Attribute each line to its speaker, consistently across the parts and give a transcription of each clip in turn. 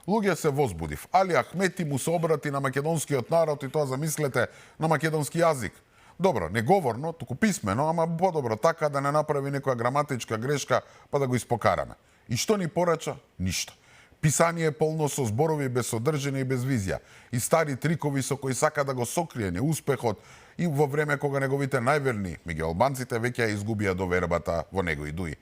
Speaker 1: Луѓе се возбудив. Али Ахмети му се обрати на македонскиот народ и тоа замислете на македонски јазик. Добро, не говорно, туку писмено, ама подобро така да не направи некоја граматичка грешка па да го испокараме. И што ни порача? Ништо. Писание полно со зборови без содржина и без визија. И стари трикови со кои сака да го сокрие неуспехот и во време кога неговите најверни меѓу албанците веќе ја изгубија довербата во него и дуи.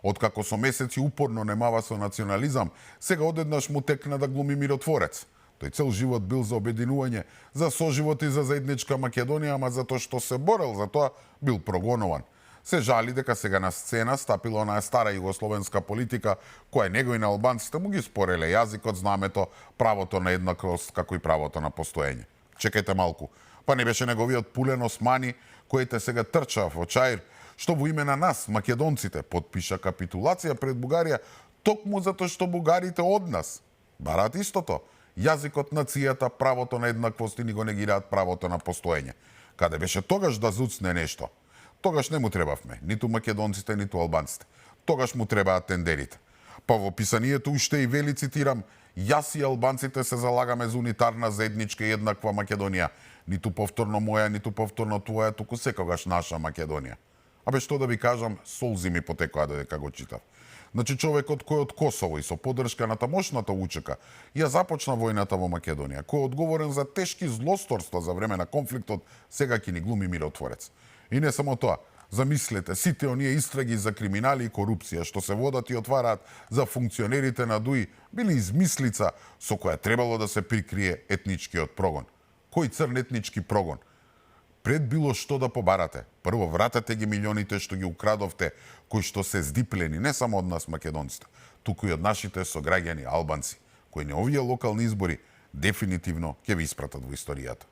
Speaker 1: Откако со месеци упорно немава со национализам, сега одеднаш му текна да глуми миротворец. Тој цел живот бил за обединување, за соживот и за заедничка Македонија, ама затоа што се борел за тоа, бил прогонуван. Се жали дека сега на сцена стапила онаа стара југословенска политика, која него и на албанците му ги спореле јазикот, знамето, правото на еднаквост, како и правото на постоење. Чекајте малку, па не беше неговиот Пулен Османи, коите сега трчаа во Чаир, што во име на нас, македонците, подпиша капитулација пред Бугарија, токму затоа што бугарите од нас бараат истото. Јазикот, нацијата, правото на еднаквост и ни го негираат правото на постоење. Каде беше тогаш да зуцне нешто? Тогаш не му требавме, ниту македонците, ниту албанците. Тогаш му требаат тендерите. Па во писанието уште и вели, цитирам, јас и албанците се залагаме за унитарна, заедничка и еднаква Македонија. Ниту повторно моја, ниту повторно твоја, туку секогаш наша Македонија. Абе што да ви кажам, солзи ми потекоа додека го читав. Значи човекот кој од Косово и со поддршка на тамошната УЧК ја започна војната во Македонија, кој е одговорен за тешки злосторства за време на конфликтот, сега ќе ни глуми миротворец. И не само тоа, замислете, сите оние истраги за криминали и корупција што се водат и отвараат за функционерите на ДУИ били измислица со која требало да се прикрие етничкиот прогон. Кој црн етнички прогон? Пред било што да побарате, прво вратете ги милионите што ги украдовте, кои што се здиплени не само од нас македонците, туку и од нашите сограѓани албанци, кои на овие локални избори дефинитивно ќе ви испратат во историјата.